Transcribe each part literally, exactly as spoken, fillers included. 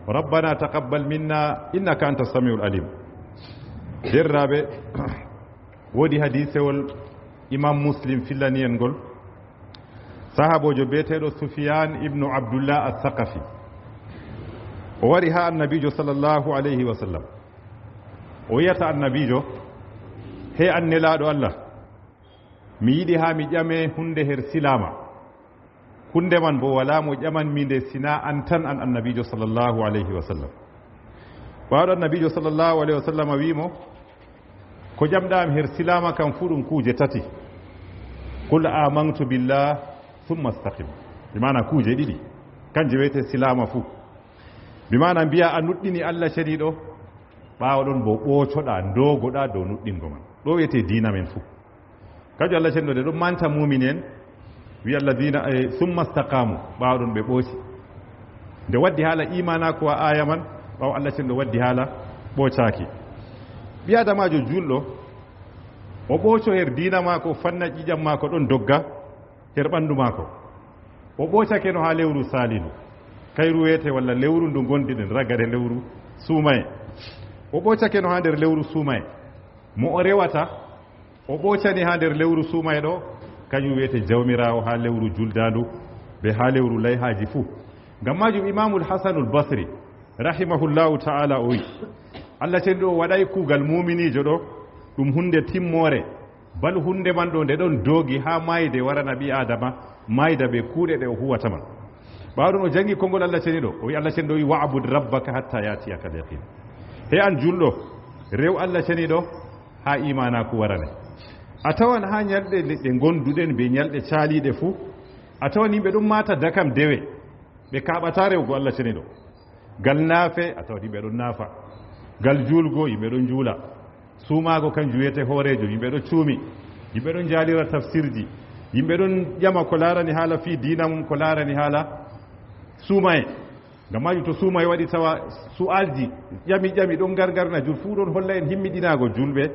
Rabbana taqabbal minna innaka anta samiul alim. Derraɓe, wodi hadisewol Imam Muslim fillani en ngol. Sahabojo beteɗo Sufyan ibnu Abdullah As-Saqafi, o wari ha Annabijo sallallahu alayhi wa sallam. O wiyata Annabijo, he an nelaɗo Allah, mi yiɗi ha mi ƴame hunde her silama. Hunde man bo wala mo ƴamanmi nde sina an tan, an Annabijo sallallahu alayhi wa sallam. Ɓaɗo Annabijo sallallahu alayhi wa sallam wi mo, ko ƴamɗa am her silama kam fu ɗum kuje tati. Qul amantu billah thumma istaqim. Bi maana kuje ɗiɗi. Kanje wiyete silama fu. Bi maana mbiya a nuɗɗini Allah ceniɗo, ɓawo ɗon bo ɓocoɗa, ndogoɗa dow nuɗɗingo man. Ɗo wiyete diina men fu. Kajo Allah ceniɗo nde ɗon manta mumin en, wi alladina, eh, thumma istaqamu, ɓawo ɗon ɓe ɓoci. Nde waddi hala imana ko a aya man, ɓawo Allah ceniɗo waddi hala ɓocaki. Ɓi adamajo julɗo, o ɓoco her diina mako, fanna ƴiƴam mako ɗon dogga her ɓandu mako. O ɓocake no ha lewru salinu, kayru wiyete walla lewru ndu gondi ɗen ragare lewru sumaye. O ɓocake no ha nder lewru sumaye. Mo o rewata, o ɓocani ha nder lewru sumaye ɗo, kañum wiyete jawmirawo ha lewru juldandu, be ha lewru layhaji fu. Ngam majum Imamul Hasanul Basri, rahimahullahu ta'ala, o wi, Allah ceniɗo o waɗay kugal muminijo ɗo ɗum hunde timmore, bal hunde man ɗo nde ɗon dogi ha mayde warana ɓi adama, mayda be kuuɗe ɗe o huwata man. Ɓawo ɗon o jangi konngol Allah ceniɗo, o wi Allah ceniɗo wi, "Wa'bud rabbaka hatta ya'tiyaka al-yaqin." He an julɗo, rew Allah ceniɗo ha imanaku warane. A tawan ha ñalɗe ɗe, ɗe gonduɗen be ñalɗe caliɗe fu, a tawan yimɓe ɗum mata dakam dewe, ɓe kaɓata rewgo Allah ceniɗo. Gal naafe, a tawat yimɓe ɗon naafa. Gal juulgo, yimɓe ɗon juula. Suumaago kanjum wiyete hooreejo, yimɓe ɗon cuumi. Yimɓe ɗon njaalira tafsirji. Yimɓe ɗon ƴama ko laarani haala fii diina mum, ko laarani haala suumaye. Ngam majum to suumaye waɗi tawa su'aalji, ƴami ƴami ɗon ngarngarna jul fuu ɗon holla en himmiɗinaago julɓe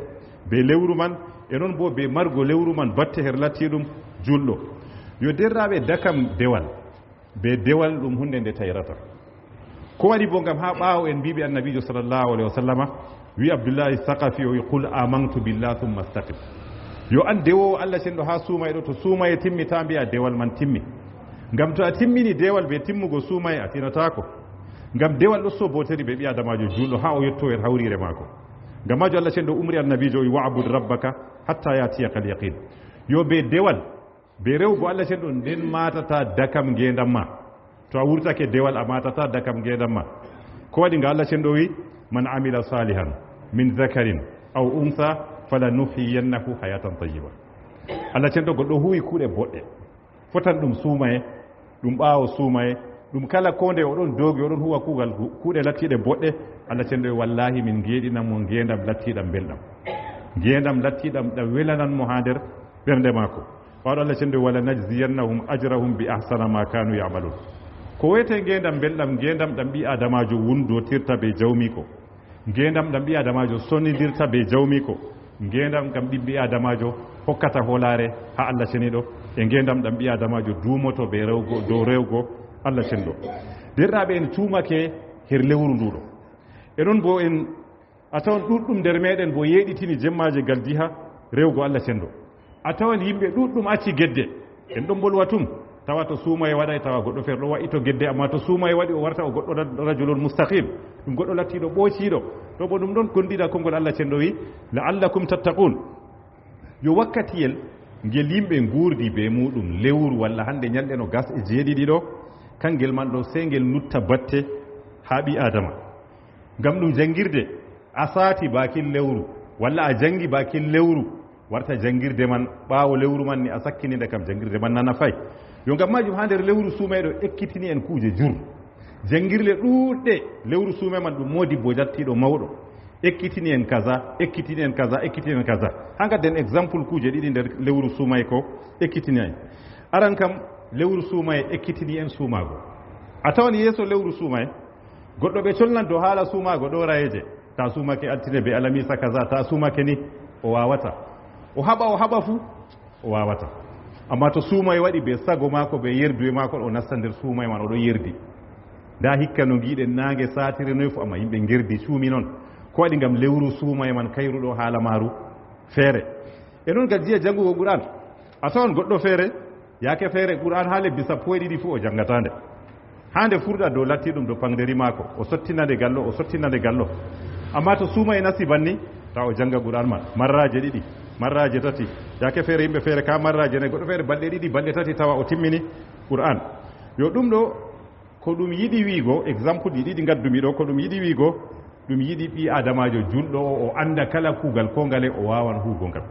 be lewru man, e non boo be margo lewru man batte her lattiiɗum julɗo. Yo derraaɓe dakam dewal. Be dewal ɗum hunde nde tayrata. Ko waɗi bo ngam haa ɓaawo en mbiiɓe Annabiijo sallallahu alaihi wasallama, wi Abdullahi Saqafi o wi, "Qul amantu billah thumma istaqim." Yo an dewowo Allah cenɗo haa suumayɗo, to suumaye timmi ta mbi'a dewal man timmi. Ngam to a timmini dewal be timmugo suumaye a tinataako. Ngam dewal ɗo so boteri be ɓi adamajo julɗo haa o yetto er hawrire maako. Ngam maajo Allah cenɗo umri Annabiijo o wi, "Wa'bud rabbaka hatta ya'tiyakal yaqin." Yo be dewal Be rewgo Allah cenɗo nden matata dakam ngendam ma. To a wurtake dewal a matata dakam ngendam ma. Ko waɗi nga Allah cenɗo wi, "Man amila salihan min zakarin aw unsa falanuhyiyannahu hayatan tayyiba." Allah cenɗo goɗɗo huwi kuuɗe boɗɗe. Fotan ɗum suumaye, ɗum ɓaawo suumaye, ɗum kala ko nde oɗon doogi, oɗon huwa kuugal gu-, kuuɗe lattiiɗe boɗɗe, Allah cenɗo wi, "Wallahi min ngeɗinan mo ngendam lattiɗam belɗam." Ngendam lattiɗam ɗam welanan mo haa nder ɓernde maako. Ɓaaɗo Allah cenɗo, "Wala najziyannahum ajrahum bi ahsana ma kanu ya'malun." Ko wiyete ngendam belɗam, ngendam ɗam ɓi adamajo wundotirta be jawmiko. Ngendam ɗam ɓi adamajo sonidirta be jawmiko. Ngendam ɗam ɓi adamajo hokkata hoolaare ha Allah ceniɗo. E ngendam ɗam ɓi adamajo duumoto be rewgo, dow rewgo Allah cenɗo. Derɗaaɓe, en cuumake her lewru nduɗo. E non bo en A tawan ɗuɗɗum nder meɗen bo yeeɗitini jemmaje gal jiha rewgo Allah cenɗo. A tawan yimɓe ɗuɗɗum acci gedde. En ɗon bolwa tum. Tawa to suumaye waɗay, tawa goɗɗo feere ɗo wa'i to gedde, amma to suumaye waɗi o warta o goɗɗo ra-, rajulun mustaqim. Ɗum goɗɗo lattiɗo ɓoociɗo. To bo ɗum ɗon kondida konngol Allah cenɗo wi, "La'allakum tattaqun." Yo wakkatiyel ngel yimɓe nguurdi be muɗum lewru walla hande ñalɗe no gas e jeeɗiɗi ɗo, kangel man ɗo sey ngel lutta batte haa ɓi Adama. Ngam ɗum jangirde, a saati bakin lewru, walla a jangi bakin lewru, warta jangirde man ɓaawo lewru man ni a sakkinida kam jangirde man nana fay. Yo ngam majum haa nder lewru suumayɗo ekkitini en kuuje jur. Jangirle ɗuuɗɗe lewru suumay man ɗum modibbo jattiiɗo mawɗo. Ekkitini en kaza, ekkitini en kaza, ekkitini en kaza. Haa ngadden exemple kuuje ɗiɗi nder lewru suumay ko ekkitini en. Aran kam lewru suumay ekkitini en suumaago. A tawan yeeso lewru suumay, goɗɗo ɓe colnan dow haala suumaago ɗo rayeeje. Ta suumake altine be alamisa kaza, ta suumake ni, o waawata. O haɓa, o haɓa fu, o waawata. Amma to suumay waɗi be sago maako, be yerduwe maako, o nasta nder suumay man, o ɗo yerdi. Ndaa hikka no ngiiɗen naange saatire noy fu, amma yimɓe ngerdi cuumi noon. Ko waɗi? Ngam lewru suumaye man kayru ɗo haala maaru feere. E noon, gajjiya janngugo Qur'an, a tawan goɗɗo feere, yaake feere Qur'an haa lebbi sappo e ɗiɗi fu o janngataa nde. Haa nde furɗa dow lattiɗum, dow paŋderi maako, o sottina nde gallo, o sottina nde gallo. Amma to suumaye nasti banni, tawa o jannga Qur'an man, marraaje ɗiɗi, marraaje tati. Yaake feere yimɓe feere ka marraaje nayi, goɗɗo feere balɗe ɗiɗi, balɗe tati tawa o timmini Qur'an. Yo ɗum ɗo, ko ɗum yiɗi wiigo, exemple ji ɗiɗi ngaddumi ɗo, ko ɗum yiɗi wiigo, ɗum yiɗi ɓii Aadamaajo juulɗo o, o annda kala kuugal ko ngale o waawan huugo ngal.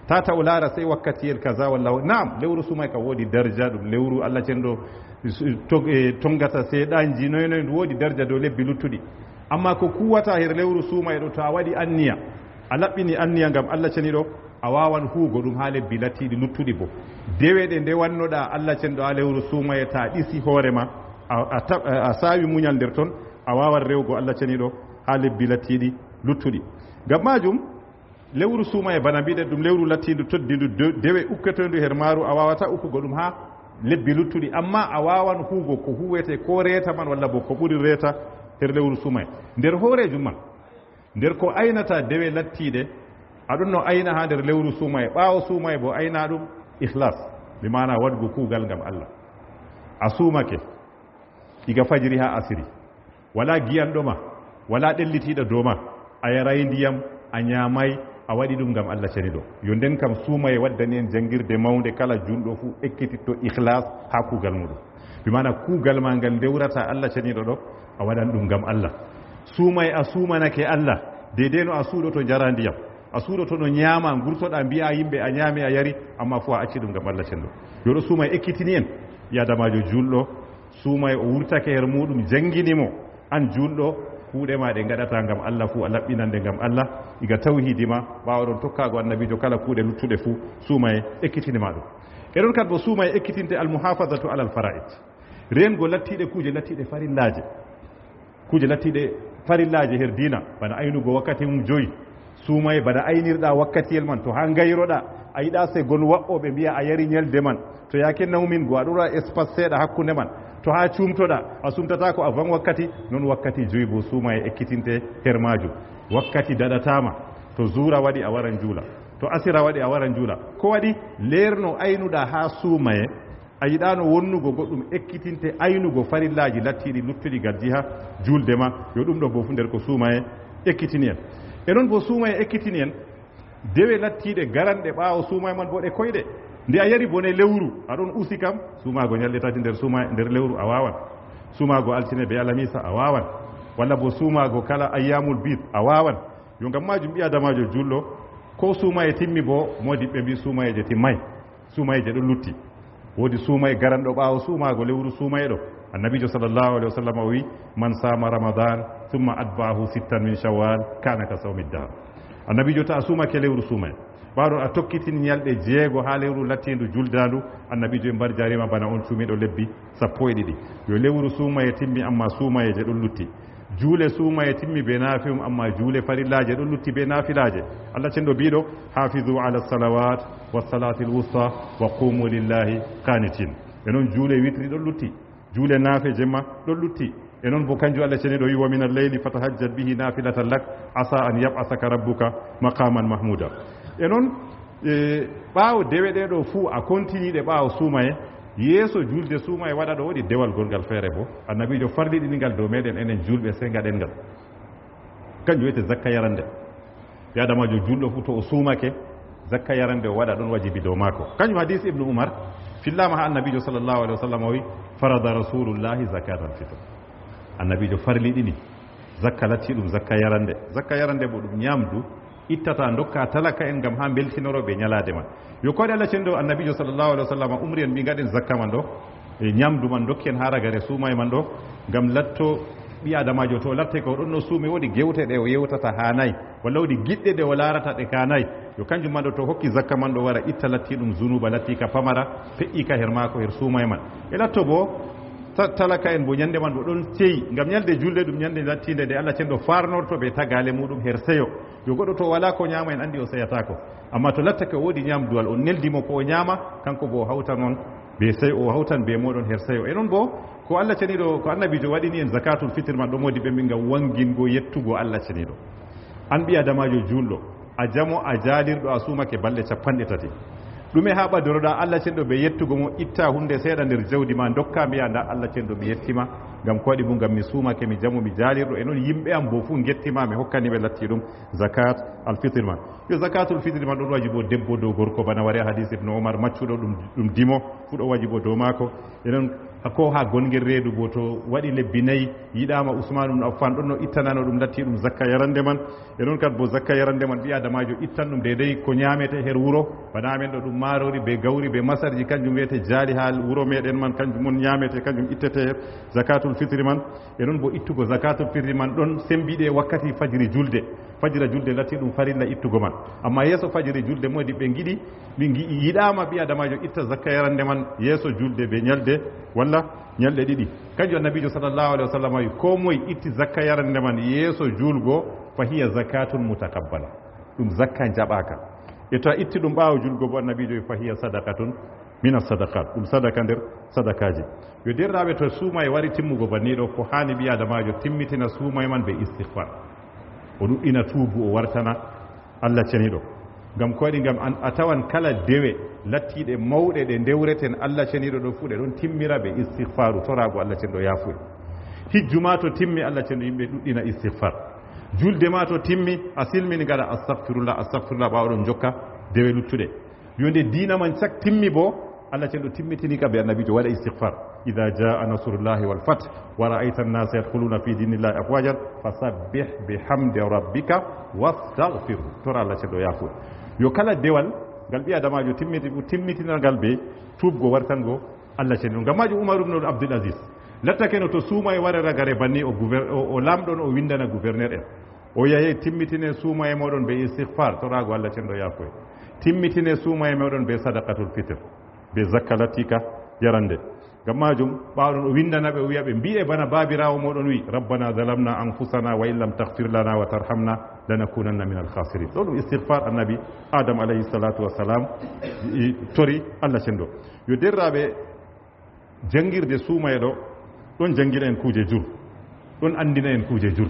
Tata o laara sey wakkatiyel kaza walla wa-, naam, lewru suumaye ka woodi darja, ɗum lewru Allah cenɗo s-, tog-, e, tongata seeɗaanji noy noy, ndu woodi darja dow lebbi luttuɗi. Amma ko kuwata her lewru suumaye ɗo, to a waɗi anniya, a laɓɓini anniya ngam Allah ceniɗo, a waawan huugo ɗum haa lebbi lattiiɗi luttuɗi bo. Dewe ɗe ndewannoɗa Allah cenɗo haa lewru suumaye, ta ɗisi hoore ma, a, a ta-, a saawi muñal nder ton, a waawan rewgo Allah ceniɗo haa lebbi lattiiɗi luttuɗi. Ngam maajum, lewru suumaye bana mbiɗen ɗum lewru lattiindu toddindu de-, dewe ukketoyndu her maaru, a waawata ukkugo ɗum haa lebbi luttuɗi, amma a waawan huugo ko huwete ko reeta man walla bo ko ɓuri reeta her lewru suumaye. Nder hooreejum man, nder ko aynata dewe lattiiɗe, a ɗon no ayna haa nder lewru suumaye, ɓaawo suumaye bo ayna ɗum ikhlas, bi maana waɗugo kuugal ngam Allah. A suumake, iga fajiri haa asiri. Walaa giyanɗo ma, walaa ɗellitiiɗo dow ma. A yaraay ndiyam, a nyaamaay, a waɗi ɗum ngam Allah ceniɗo. Yo nden kam suumaye waddani en janngirde mawnde, kala juulɗo fuu ekkititto ikhlas haa kuugal muuɗum. Bi maana kuugal ma ngal ndewrata Allah ceniɗo ɗo, a waɗan ɗum ngam Allah. Suumaye a suumanake Allah, deydey no a suuɗoto njaraa ndiyam. A suuɗoto no nyaama, ngurtoɗaa mbi'aa yimɓe a nyaami a yari, amma fuu a acci ɗum ngam Allah ceniɗo. Yo ɗo suumaye ekkitini en, ɓii Aadamaajo juulɗo, suumaye o wurtake her muuɗum, janngini mo, an juulɗo, kuuɗe ma ɗe ngaɗata ngam Allah fuu, a laɓɓinan ɗe ngam Allah, iga tawhiidi ma, ɓaawo ɗon tokkaago Annabiijo, kala kuuɗe luttuɗe fuu, suumaye ekkitini ma ɗum. E ɗon kadi bo suumaye ekkitinte al-muhafazatu alal fara'id. Reengo lattiiɗe, kuuje lattiiɗe farillaaje. Kuuje lattiiɗe farillaaje her diina, bana aynugo wakkati mum joyi. Suumaye bana aynirɗa wakkatiyel man, to haa ngayroɗa, a yiɗa segon waɗɗo ɓe mbi'a a yari nyalde man. To yaake nawmingo, a ɗon waɗa espace seeɗa hakkunde man. To haa cuumtoɗa, a sumtataako avant wakkati, non wakkati joyi bo suumaye ekkitinte her maajum. Wakkati daɗataama, to zuura waɗi a waran juula, to asira waɗi a waran juula. Ko waɗi? Leer no aynuɗa haa suumaye, a yiɗaano wonnugo goɗɗum ekkitinte aynugo farillaaji lattiiɗi luttuɗi gal jiha juulde ma, yo ɗum ɗo bo fu nder ko suumaye ekkitini en. E non bo suumaye ekkitini en dewe lattiiɗe garanɗe ɓaawo suumaye man bo ɗe koyɗe. Nde a yari bone lewru, a ɗon usi kam, suumaago nyalɗe tati nder suumaye, nder lewru a waawan. Suumaago altine be alamiisa a waawan. Walla bo suumaago kala ayyaamul biid a waawan. Yo ngam maajum ɓii Aadamaajo juulɗo, ko suumaye timmi bo, moodiɓɓe mbii suumayeeje timmaay. Suumayeeje ɗon lutti. Woodi suumaye garanɗo ɓaawo suumaago lewru suumaye ɗo. Annabiijo sallallahu alaihi wasallam o wi, "Man sama Ramadan, thumma atba'ahu sittan min Shawwal, kana ka sawmi dahr." Annabiijo, ta a suumake lewru suumaye, ɓaawo ɗon a tokkitini nyalɗe jeego haa lewru lattiindu juldaandu, Annabiijo e mbar jarima bana on cuumiiɗo lebbi sappo e ɗiɗi. Yo lewru suumaye timmi, amma suumayeeje ɗon lutti. Juule suumaye timmi be naafilum, amma juule farillaaje ɗon lutti be naafilaaje. Allah cenɗo biiɗo, "Hafizu ala salawat wa salatil wusta wa qumu lillahi qanitin." E non juule witri ɗon lutti, juule naafe jemma ɗon lutti. E non bo kanjum Allah ceniiɗo wi, "Wa minal layli fatahajjad bihi nafilatan lak, asa an yab'asaka rabbuka maqaman mahmuda." E non, e, ɓaawo dewe ɗe ɗo fuu a kontiniiɗe ɓaawo suumaye, yeeso julde suumaye waɗa ɗo woodi dewal gongal feere bo. Annabiijo farliɗini ngal dow meɗen enen julɓe, sey ngaɗen ngal. Kanjum wiyete zakka yarande. Ɓii Aadamaajo juulɗo fuu to o suumake, zakka yarande o waɗa ɗon wajibi dow maako. Kanjum hadiis Ibnu Umar fillaama haa Annabiijo sallallahu alaihi wasallam o wi, "Farada Rasulullahi zakatal fitr." Annabiijo farliɗini zakka, latti ɗum zakka yarande. Zakka yarande bo ɗum nyamdu ittata ndokka talaka en ngam haa mbeltinoro ɓe nyalaade man. Yo ko waɗi Allah cenɗo Annabiijo sallallahu alaihi wasallam umri en mbi ngaɗen zakka man ɗo, e nyamdu man dokki en haa ragare suumaye man ɗo, ngam latto ɓii Aadamaajo to latte ko ɗon no suumi, woodi gewte ɗe o yewtata haa nayi, walla woodi giɗɗe ɗe o laarata ɗe ka nayi. Yo kanjum man ɗo to hokki zakka man ɗo wara itta latti ɗum zunuba, latti ka pamara, feƴƴi ka her maako, her suumaye man. E latto bo ta-, talaka en bo nyande man bo ɗon ceyi, ngam nyalde julde ɗum nyande lattiinde nde Allah cenɗo farnorto be tagaale muɗum her seyo. Yo goɗɗo to wala ko nyama en andi o seyatako. Amma to lattake o woodi nyamduwal, on neldi mo ko o nyama, kanko bo o hawtan on Be sey o hawtan be mooɗon her seyo. E non bo, ko Allah ceniiɗo, ko annabiijo waɗini en zakatul fitr man ɗo, moodi ɓe min ngam wangingo yettugo Allah ceniiɗo. An ɓi adamaajo juulɗo, a jamo, a jaalirɗo, a suumake balɗe capanɗe tati. Ɗume haa ɓadoroɗa Allah ceniiɗo be yettugo mo, itta hunde seeɗa nder jawdi ma, ndokka, mbi'a, nda Allah ceniiɗo mi yetti ma, ngam ko waɗi bo, ngam mi suumake, mi jamo, mi jaalirɗo, e non yimɓe am bo fuu ngetti ma, mi hokkani ɓe latti ɗum zakat al fitr man. Yo zakatul fitr man ɗon waji bo debbo dow gorko, bana wari hadis Ibnu Umar, maccuɗo ɗum, ɗum dimo, fu ɗo waji bo dow maako. E non ko haa gongel reedu bo to waɗi lebbi nayi, yiɗaama Usman ibn Affan ɗon no ittanano ɗum, latti ɗum zakka yarande man. E non kad bo zakka yarande man, ɓi adamaajo ittan ɗum deydey ko nyaamete her wuro, bana amen ɗo ɗum maaroori be gawri be masarji, kanjum wiyete jaali haa wuro meɗen man, kanjum on nyaamete, kanjum ittete her zakatul fitri man. E non bo ittugo zakatul fitri man ɗon sembiɗe wakkati fajiri julde. Fajira julde latti ɗum farilla ittugo man. Amma yeeso fajiri julde, moodi ɓe ngiɗi, min ngi-, yiɗaama ɓi adamaajo itta zakka yarande man yeeso julde be nyalde, walla nyalɗe ɗiɗi. Kanjum annabiijo sallallahu alaihi wasallam wi, ko moy itti zakka yarande man yeeso julgo, fa hiya zakatun mutaqabbala. Ɗum zakka jaɓaaka. E to a itti ɗum ɓaawo julgo bo, annabiijo wi, fa hiya sadaqatun mina sadaqat. Ɗum sadaka nder sadakaaji. Yo deerɗaaɓe, to suumaye wari timmugo banni ɗo, ko haani ɓi adamaajo timmitina suumaye man be istighfar. O ɗuɗɗina tuubu, o wartana Allah ceniiɗo. Ngam ko waɗi? Ngam an, a tawan kala dewe lattiiɗe mawɗe ɗe ndewreten Allah ceniiɗo ɗo fuu, ɗe ɗon timmira be istighfaru, toraago Allah ceniiɗo yaafuye. Hijju ma to timmi, Allah ceniiɗo, yimɓe ɗuɗɗina istighfar. Julde ma to timmi, a silmini, ngaɗa astaghfirullah, astaghfirullah, ɓaawo ɗon jokka dewe luttuɗe. Yo nde diina man cak timmi bo, Allah ceniiɗo timmitini ka be annabiijo, waɗa istighfar. Idha jaa nasrullahi wal fath wa ra'aytan nasa yadkhuluna fi dinillahi afwajan fasabbih bihamdi rabbika wastaghfirhu. Tora Allah ceniiɗo yaafuye. Yo kala dewal ngal ɓi adamaajo timmiti-, timmitinangal be tuubgo, wartango Allah ceniiɗo. Ngam maajum Umar ibn Abdul Aziz lattake no to suumaye wara ragare banni, o gouver-, o, o lamɗo no o windana gouverneur en. O yahe, timmitine suumaye mooɗon be istighfar, toraago Allah ceniiɗo yaafuye. Timmitine suumaye mooɗon be sadaqatul fitr, be zakka lattiika yarande. Ngam maajum, ɓaawo ɗon o windana ɓe, o wi'a ɓe, mbi'e bana baabiraawo mooɗon wi, "Rabbana zalamna anfusana wa illam taghfir lana wa tarhamna lanakunanna minal khasirin." Ɗo ɗum istighfar annabi Adam alayhi salatu wassalam, i, tori Allah ceniiɗo. Yo deerɗaaɓe, janngirde suumaye ɗo, ɗon janngina en kuuje jur, ɗon anndina en kuuje jur.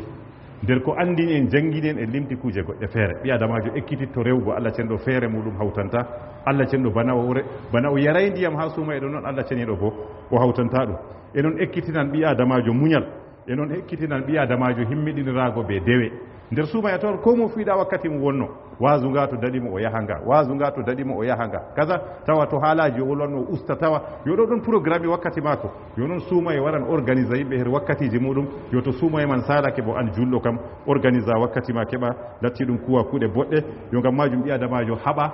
Nder ko anndini en, janngini en, en limti kuuje goɗɗe feere. Ɓi adamaajo ekkititto rewugo Allah ceniiɗo feere muuɗum hawtanta Allah ceniiɗo, bana o re-, bana o yaray ndiyam haa suumaye ɗo, non Allah ceniiɗo bo o hawtanta ɗum. E non ekkitinan ɓi adamaajo munyal. E non ekkitinan ɓi adamaajo himmiɗiniraago be dewe. Nder suumaye a tawat ko mo fiiɗa wakkati mum wonno. Waazu nga to daɗi mo, o yaha nga. Waazu nga to daɗi mo, o yaha nga. Kaza, tawa to haalaaji o wolwanno, o usta, tawa. Yo ɗo ɗon programme wakkati maako. Yo non suumaye waran organisa yimɓe her wakkatiiji muuɗum. Yo to suumaye man saalake bo, an juulɗo kam, organisa wakkati ma, keɓa latti ɗum kuwa kuuɗe boɗɗe. Yo ngam maajum ɓi adamaajo haɓa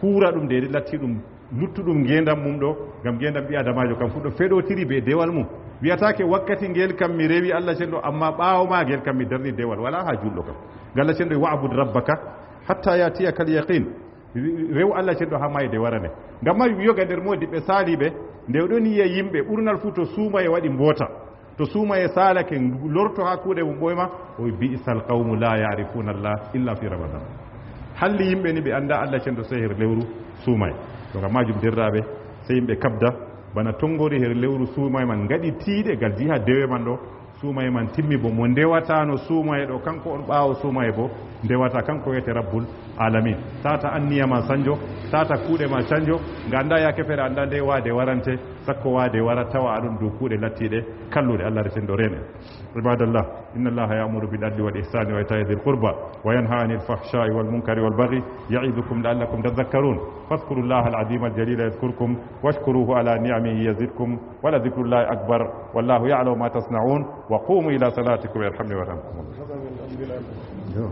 huura ɗum nde latti ɗum luttuɗum ngeendam mum ɗo, ngam ngeendam ɓi adamaajo kam fuu ɗo feɗotiri be dewal mum. Wi'ataake wakkati ngel kam mi rewi Allah ceniiɗo, amma ɓaawo maagel kam mi darni dewal. Walaa haa juulɗo kam. Ngam Allah ceniiɗo, "Wa'bud rabbaka hatta ya'tiyakal yaqin." Rew Allah ceniiɗo haa maayde warane. Ngam maajum yoga nder moodi ɓe saaliiɓe, nde o ɗon yi'a yimɓe ɓurnal fuu to suumaye waɗi mboota. To suumaye saalake, lorto haa kuuɗe mum ɓooyma, o wi, "Bi'sal qawmu la ya'rifuna Allah illa fi Ramadan." Halli yimɓe ni ɓe annda Allah ceniiɗo sey her lewru suumaye. To ngam maajum, deerɗaaɓe, sey yimɓe kabda bana tonngori her lewru suumaye man, ngaɗi tiiɗe ngal jiha dewe man ɗo. Suumaye man timmi bo, mo ndewataano suumaye ɗo, kanko on ɓaawo suumaye bo ndewata, kanko wiyete Rabbul Alamin. Tata anniya ma sanjo, tata kuuɗe ma canjo, nga annda yaake feere, annda nde waade warante, sakko waade wara tawa aɗon dow kuuɗe lattiiɗe kalluɗe. Allah resendo rene. عباد الله، إن الله يأمر بالعدل والإحسان وإيتاء ذي القربى وينهى عن الفحشاء والمنكر والبغي يعظكم لعلكم تذكرون. فاذكروا الله العظيم الجليل يذكركم واشكروه على نعمه يزدكم ولذكر الله أكبر والله يعلم ما تصنعون. وقوموا إلى صلاتكم يرحمني ويرحمكم الله.